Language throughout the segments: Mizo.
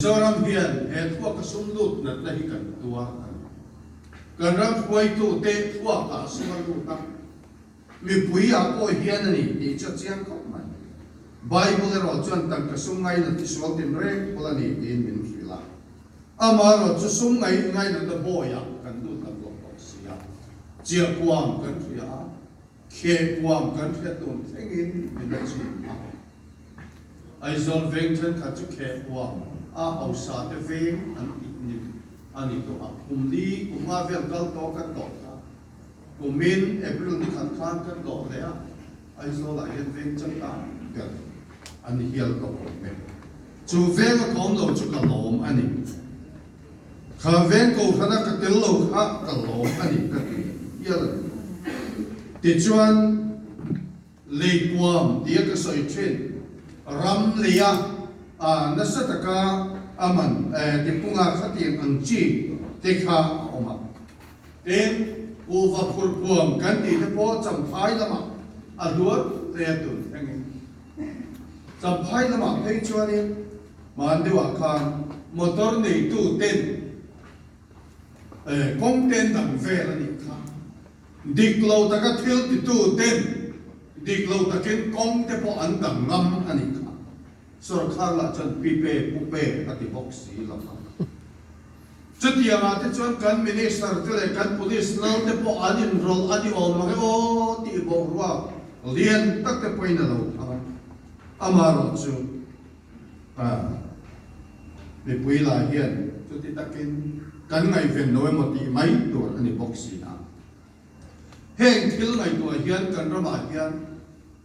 Mizoram hian he thluaka sum lut natna hi kan tuar a ni. Kan ram hruaitute thluakah sum a lut a, mipui ah pawh hian a ni tih chu a chiang khawp mai. Bible erawh chuan tangka sum ngainat hi sual tinreng bul a ni tiin min hrilh a. Amaherawh chu sum ngaih ngainatna bawiah kan lut tak lo bawk si a, chiahkuam kan hria a, Khehkuam kan hriat tun thlengin min la chhun a. Aizawl veng thenkhat chu khehkuam a hausa te veng an tih ni a ni tawh a. Kum li kum nga vel kal tawh kan tlawh kha. Kumin April ni khat khan kan tlawh leh a, Aizawl ah hian veng changkang ber a ni hial tawh awm e. Chu veng a ka awm lo chu ka lawm a ni. Kha veng kohhrana ka tel lo kha ka lawm a ni ka ti hial a ni. Tichuan, leikuam tia ka sawi thin, ram leia nasa taka a man tipunga khatiang ang chi te kha a awm a. Tin, kuhva phurhpuam kan tih te pawh Champhai lamah a hluar hle a tun thlengin. Champhai lamah phei chuanin Hman deuhah khan motor neitu ten kawng ten dang vel a nih kha. Dik lo taka thil titu ten dik lo takin kawng te pawh an dang ngam a nih kha. Sorkar lah chuan pipe pupe a ti bawk si lo a. Chutiangah te chuan kan minister te leh kan police lal te pawh an inrawlh a ni awm ang e aw tih boruak lian tak te pawhin a lo thang a. Amaherawhchu. A, mipui lah hian chuti takin kan ngaihven lo emaw tih mai tur a ni bawk si a. Heng thil ngaihtuah hian kan ramah hian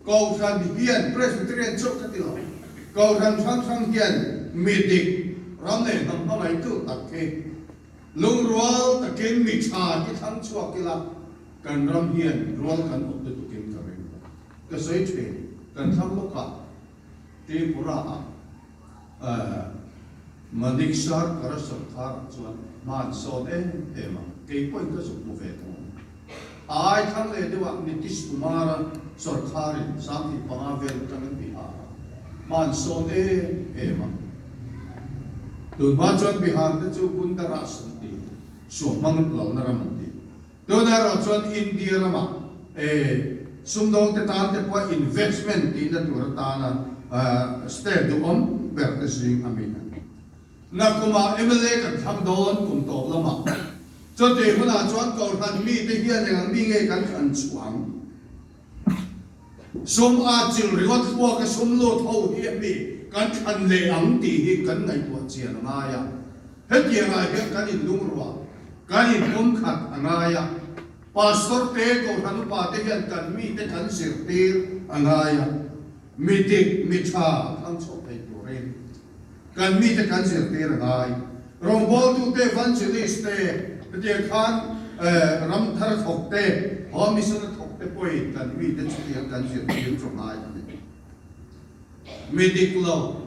Kohhran hian Presbyterian chauh ka ti lo, Kohhran hrang hrang hian mi dik ram leh hnam hmangaihtu tak hi lungrual takin mi tha hi thlang chhuak ila kan ram hian rual kan awp lutukin ka ring. Ka sawi thin, kan thlang lawkah Tripura-ah Manik Sarkar-a sawrkharah chuan hma an sawn em em a, kei pawhin ka zuk hmu ve thung. A ai thlang leh deuhah Nitish Kumar-a sawrkharin 15 vel atangin Bihar-ah hma an sawn em em a. Tunhma chuan Bihar te chu Gunda Raj an ti, suahmang lalna ram an ti. Tunah erawh chuan India ramah sumdawng te tan te pawh investment tihna tur atana state duhawm ber te zing a mi a ni. Nakumah mla kan thlang dawn kum tawp lamah chutih hunah chuan Kohhran mite hian eng ang mi nge kan thlan chhuang? Sum a chil ringawt thluak a sum lut ho hi a mi kan thlan leh ang tih hi kan ngaihtuah chian a ngai a. Hetiangah hian kan inlungruah, kan inpumkhat a ngai a. Pastor te, Kohhran upa te hian kan mite kan zirtir a ngai a. Mi dik, mi tha thlang chhuak thei turin kan mite kan zirtir a ngai. Rawngbawltute, evangelist te, hetiang khan ram thar thawk te, home mission a thawk te pawhin kan mite chutiang kan zirtir chu a ngai a ni. Mi dik lo,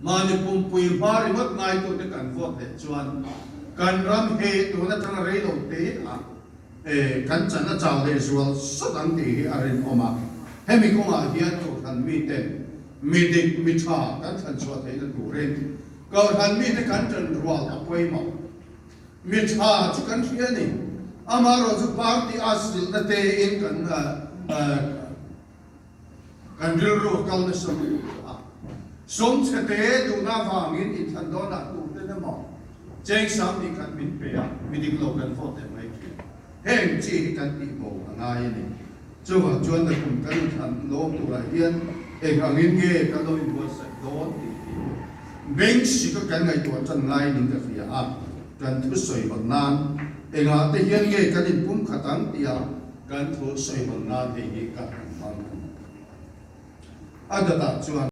mahni pumpui hma ringawt ngaitute kan vote leh chuan kan ram hi tun atanga rei lo te ah kan chan a chau leh zual sawt ang tih hi a rinawm a. Hemi kawngah hian Kohhran miten mi dik, mi tha kan thlan chhuah theihna turin Kohhran mite kan ṭan rual a pawimawh. Mi ṭha chu kan hria a ni. Amaherawh chu party a silna tein kan kan rilru a kal nasa lutuk a. Sawmchhe te duhna avangin inthlan dawnah turten emaw cheng sang khat min pe a, mi dik lo kan vote leh mai ṭhin. Heng chi hi kan tih bo a ngai a ni. Chuvang chuan nakum kan inthlan lawm turah hian eng angin nge kan lo inbuatsaih dawn tih hi beng sika kan ngaihtuah tan ngaiin ka hria a, kan thu sawi hawn nan engah te hian nge kan inpumkhat ang tia kan thu sawi hawn nan hei hi ka han hmang a ni. A datah chuan.